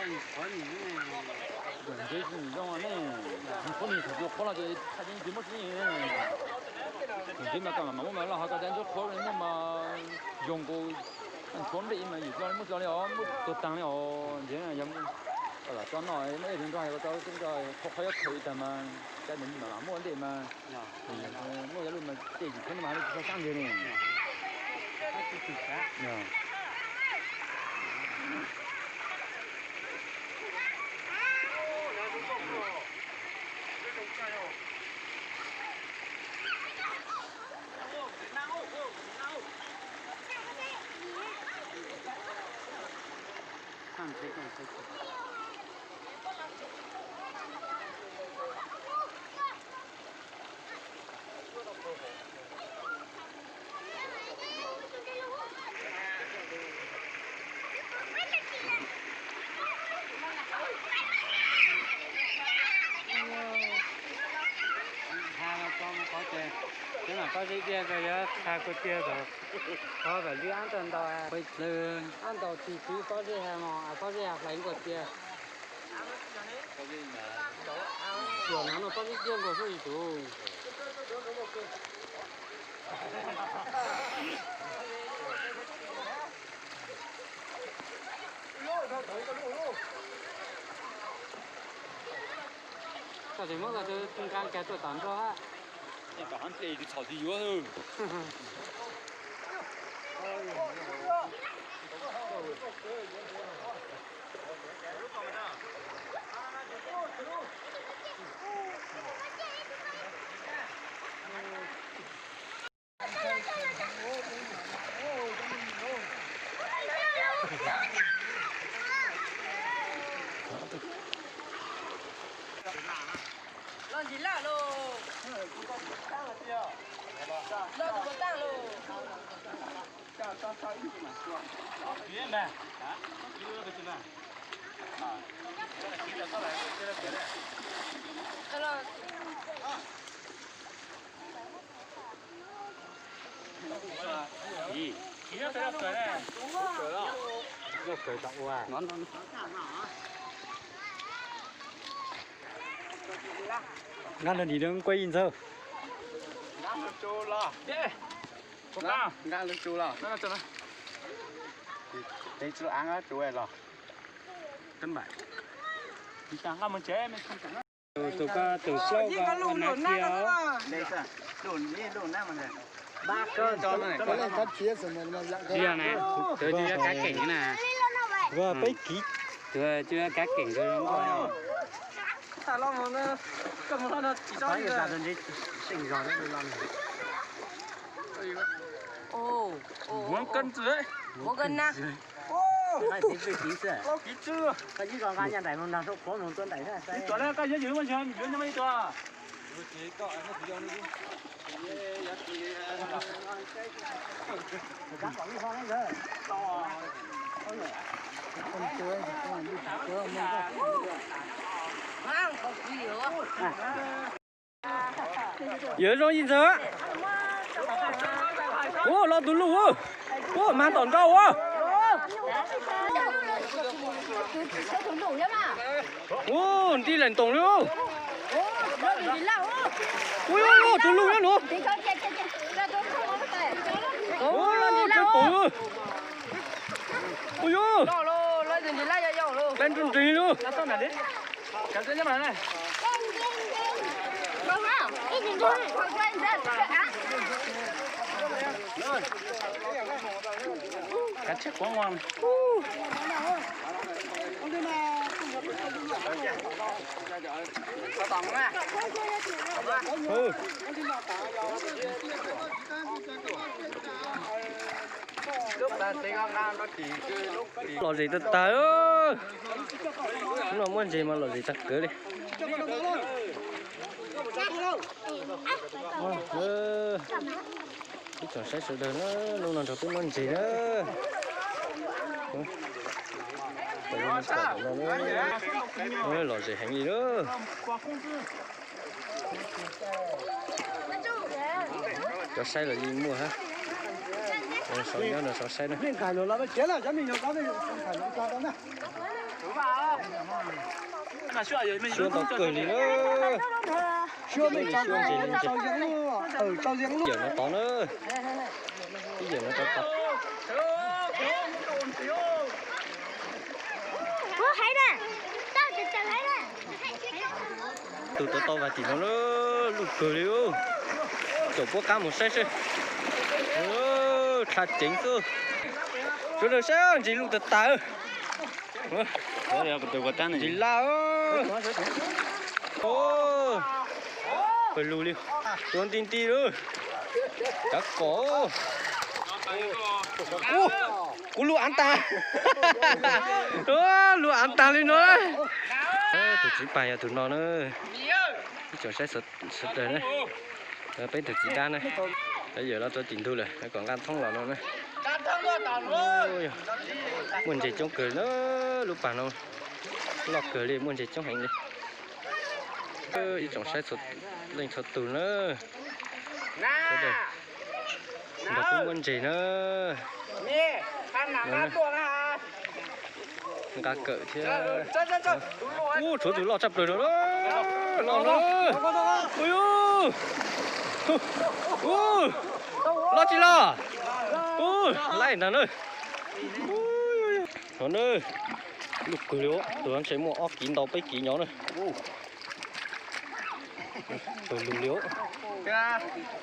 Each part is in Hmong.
Ntsuab nim zoo ne, ntsuab nim thaum twg qhuav los ces thaij tsis muaj tsis. Ntsuab mas koj mam muab mas loj hov koj cov ntsuab qhuav muaj mas zoo nkaus ntxhuav nplej mas yus tso li muab tso li os, muab tuag taag li os. Ntsuab yog koj lam tso noj muab ej rau nrog koj tso tub nrog qhuav qhuav yuav khaws li tag mas cov ntawd mam muaj ntej mas muaj cov lub mas tej yus qhuav mas tsis tshua sab ntseg li. Qha no tso mus qhov ces, ces mam pab zib tiag rau yuav qha kua tiag rau. Qhov vam lwb ab ntau ntau, ab ntau tig tiv pob zeb ha no, pob zeb ha hlais nkaus tiag. Ua no no pob zeb tiag nkaus xwb tus. Txog tseem muab koj tus nqa kiag tuaj tom nrog. Tom hab tes tus txhaum tis yuav. Los ntsis laj los. Los tus puas tag los. Nqa lug dim rau kuaj ib ntxawg. Nqa lug tsuj los. Tus koj tus plaub koj ua nab kiag os. Tsis yog na, tus twg yuav kav keem na. Peb kiv. Tus twg yuav kav keem rau zoo nkauj. Muab koj ntxwg. Muab koj na. Koj ib koj nqa nyob nraim mus nrog suab qhuav mus tuaj nraim. Ib tuam na, koj yuav yus muaj ntsis yuav nyob ib tuam. Yuav zoo ib ntxawg. Ua los tus luj. Ua mas tom nrau ua. Ua nti laim toom li. Ua tus luj nyob nuav. Ua, ua yog. Lab nrug nrig lug. Kav tsij quav nqua. Lom zem tag tag. Hnub no muaj ntses mas lom zem tag kawg li. Ib tsoom saib sawv daws na, hnub no nrog peb muab ntses na. Lom zem heev li na. Cov saib los yeej muaj hab. Saum nyob no saum saib na. Xyuab ntau kawg li na. Xyuab ntses li ntses. Yawm no tod na. Ib yawm no tod tod. Tus tod tau vas tim no na, luj kawg li. Caum puab qab mus saib seb. Dlha ceev xwb. Sawv daws saib ntsis luj tas tas. Ntsis laj. Pawg lug li. Tua nti nti lawm. Kav kom. Kuv lub av tag. Lub av tag li no. Tus tswv pag yog tus no na. Ib tsoom saib sawv daws na. Peb tus txiv dab na. Yawm los rau tim ntug lawm kom nqa thoob los no na. Muaj ntses coob kawg na, lub pag no loj kawg li, muaj ntses coob heev li. Ib tsoom saib leej txhua tus na. Sawv daws nrog kuv muab ntses na. Nqa kawm thiab. Ub, tshuav tus loj tshaj plaws no, loj no. Ub, loj tsis loj? Ub, laij ntag na. No na, luj kawg li, tus no ntshe muaj ob kiv ntau peb kiv nyob na. Pawg lug li.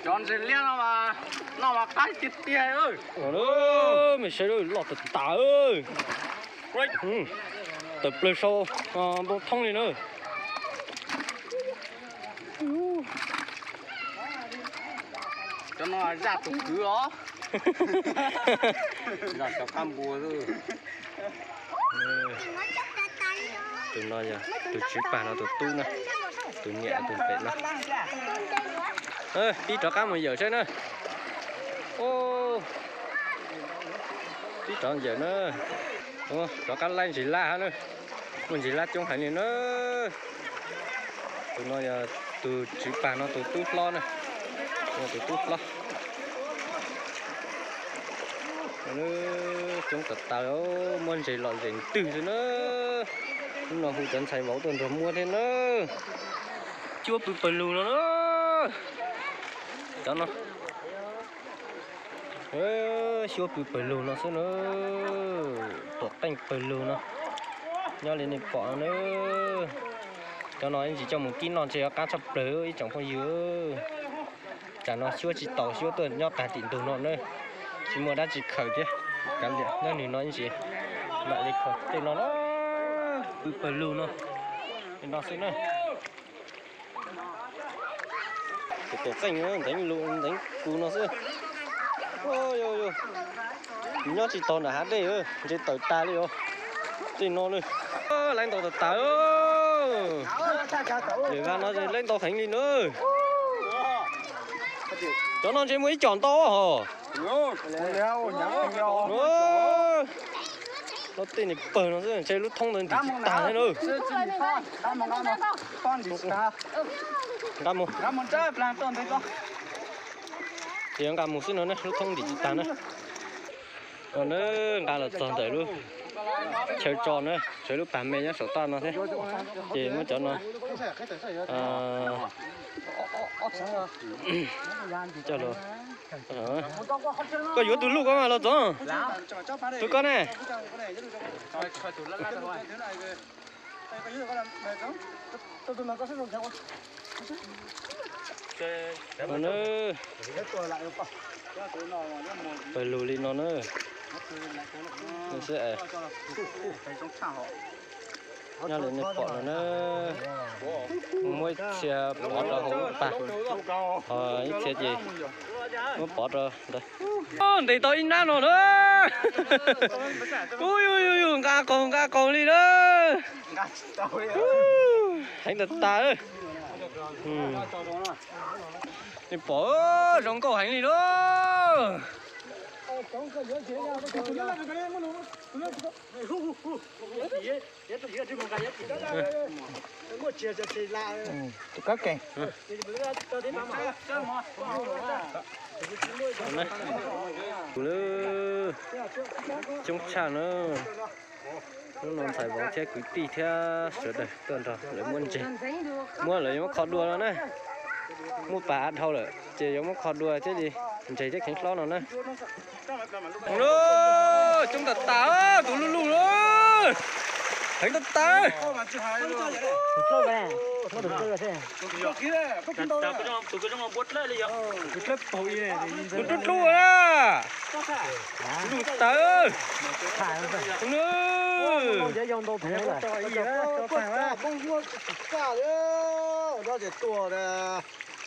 Cov ntses liab no mas noj mas qab tiag tiag. Mej saib loj tas tas. Tawm plaws sau npoo thoob li na. Cov no zaj tus kwv os. Zaj cov qab npua xwb. Tus no yog tus tswv pag no tus tub na, tus niam tus pem no. Pib rov qab mus yawm saib na. Pib rov yawm na. Rov qab laij ntsis laj hab na. Muaj ntsis laj coob heev li na. Tus no yog tus tswv pag no tus tub hlob na. Tus tub hlob. Coob tas tas, muab ntses los zem ntwg xwb na. Hnub no hu cov ntxhais vauv tuaj nrog muab thiab na. Xyuab pw pawg lug no na. Cov no. Xyuab pw pawg lug no xwb na. Tuam qeej pawg lug no. Nyob li nej pom no na. Cov no ib ntsis coj mus kib noj ntshe yuav qab tshaj plaws ib tsoom phooj ywg. Tsam no xyuab tsis taus, xyuab tuaj nyob qag tim ntug no na. Tsis muaj dab tsi khaws thiab. Kav liam, nyob nws no ib ntsis mam li khaws tej no na. Pw pawg lug no. Li no xwb na. Tus tuam qeej ntxeev lus ntxeev kus no xwb. Nyob tsis tau nram hav dej, ntses tawm tag li os. Tej no na. Laij ntau tas tas. Yawm va no laij ntau heev li na. Cov no ntshe muaj ib com ntau hos. No tej niag pawg no xwb ntshe lub thoob ntawd ntim tsis tag thiab na. Nqa mus. Ces yuav nqa mus xwb no na, lub thoob ntim tsis tag na. No na, nqa los txog ntawm lub chaw tso na, tshuav lub pas me nyob saum toj no thiab. Ces muab cov no coj los. Koj yuav tus luj koj mas los txog. Tus koj ne? Pawg lug li no na. Nyob li nej pom no na. Muab ib txhia pov rau hauv lub pas, ho ib txhia ces muab pov rau ntawd. Ntes tau ib nab no na. Ub, yus nqa qaug nqa qaug li na. Heev tas tas. Nej pom zoo nkauj heev li na. Tus kab kees. Tus lub coob tshaj na. Hnub no ntxhais Vauv thiab kwv tij thiab sawv daws tuaj nrog lawv muab ntseg. Muab lawv yuav muab kho dua no na. Muab pas av dhau lawm ces yuav muab kho dua thiab li ntseg thiab kheev hlob no na. Coob tas tas, tus luj luj lauj. Heev tas tas. Tus dlub dlub na. Luj tawv.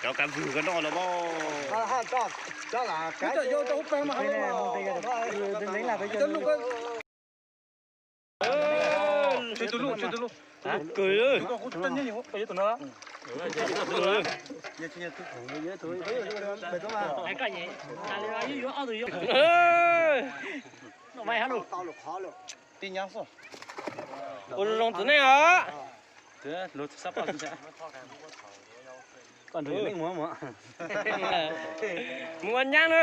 Cov kav vwg ko noj los mas. Tswj tus luj, tswj tus luj. Kawg. Ua zoo zoo txiv neej os. Mus ua nyab na.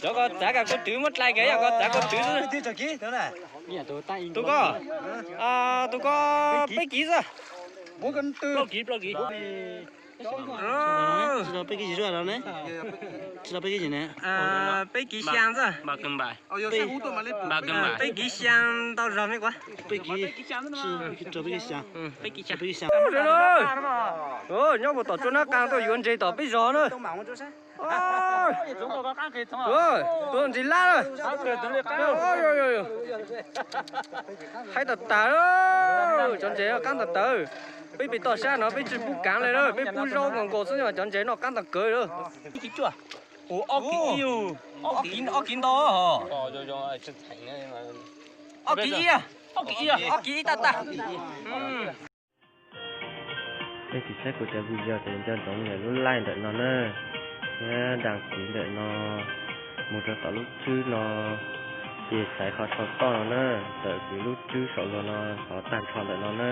Cov ko txav koj kuv twv muab dlai kiag, yog ko txav kuv twv xwb. Tus ko, tus ko peb kiv xwb. Peb kiv zuaj no ne. Tsis tau peb kiv ne. Peb kiv xyaa xwb. Peb kiv xyaa ntau zog me kuv. Peb kiv, rau peb kiv xyaa. Peb kiv xyaa. Nyob puas tom tsuas nab qaa tuaj yuav ntseg tom peb zos na. Tus ntxim lab na. Haib tas tas, cov ntses qaab tas tawv. Peb pem toj sab no peb tsis pub kaav le na, peb pub zaub nkaus nkaus xwb, cov ntses no qaab tas kawg lawm. Ob kiv ib, ob kiv ntau. Ob kiv ib, ob kiv ib, ob kiv ib tag tag. Peb sim saib kuv cov video ces nco ntsoov nias lub like ntawm no na, thiab đăng ký ntawm no, mus rau tom lub tswb no, ces xaiv qhov sau toj no na, tawm kiag lub tswb saum luag no, qhov tag nrho ntawm no na.